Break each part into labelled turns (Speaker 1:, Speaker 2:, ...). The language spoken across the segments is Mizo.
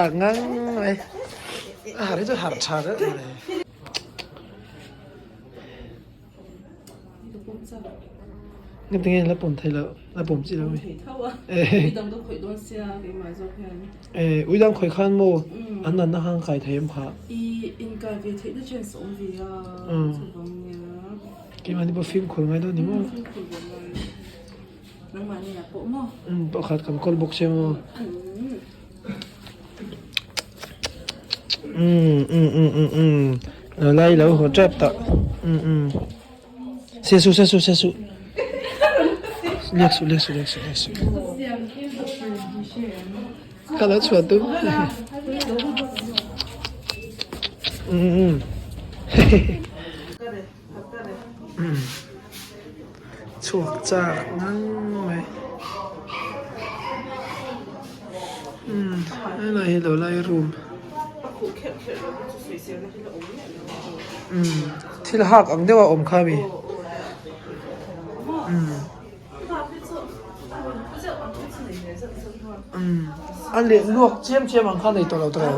Speaker 1: Ngang mai. A harh hi chu harh tha deuh mai. Nga tinge la pawm thei loh, la pawm chi lo mi. Eh, ui dang khawih khan maw an natna khan kai thei em kha. Keimahni pawh fimkhur ngai dawn ni maw. Pakhat kan kawl bawk sia maw. Umm umm umm umm umm lo lai lo haw tep tawh umm umm se su se su se su lek suh lek suh lek suh lek suh ka lo chhuah tum umm umm umm chhuak chak ngang mai umm helai hi lo lai room umm thil hak ang deuh a awm kha mi umm umm a leh luak chiam chiam ang kha nei tawh lo tawh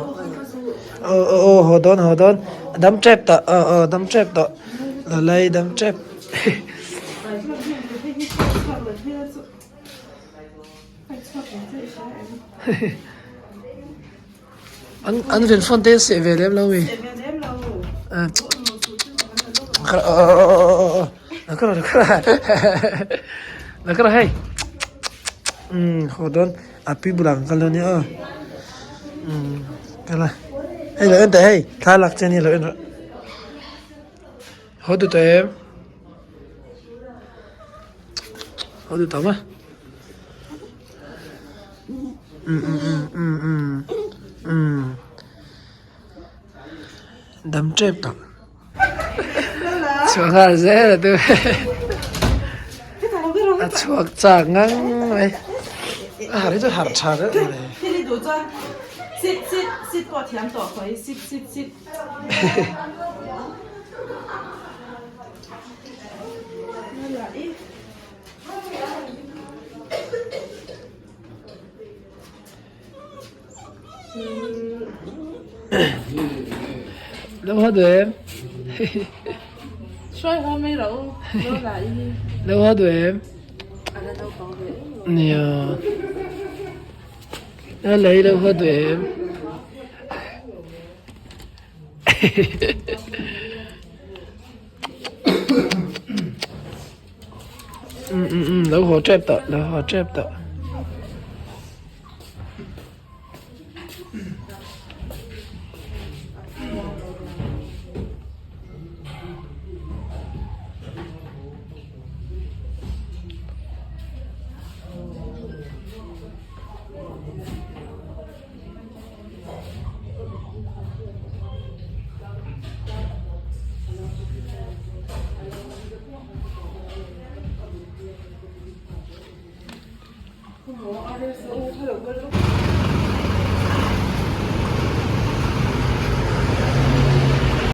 Speaker 1: aw aw aw haw dawn haw dawn a dam tep tawh aw aw dam tep tawh lo lai dam tep. An an ven phone te seh ve lem lo mi. Nakara hei. Um ho don api bulang kal ni o. Um kala. Hei lo en ta hei thla lak chen hi lo en rawh. Haw duh tawh em? Haw duh tawh maw? Um um um um um um dam tep tawh chhuah nghal zel a tu a chhuak chak ngang mai a harh hi chu harh tha deuh mai. Lo haw duh em? Lo haw duh em? Nia. A lei lo haw duh em? Um um um lo haw tep tawh lo haw tep tawh.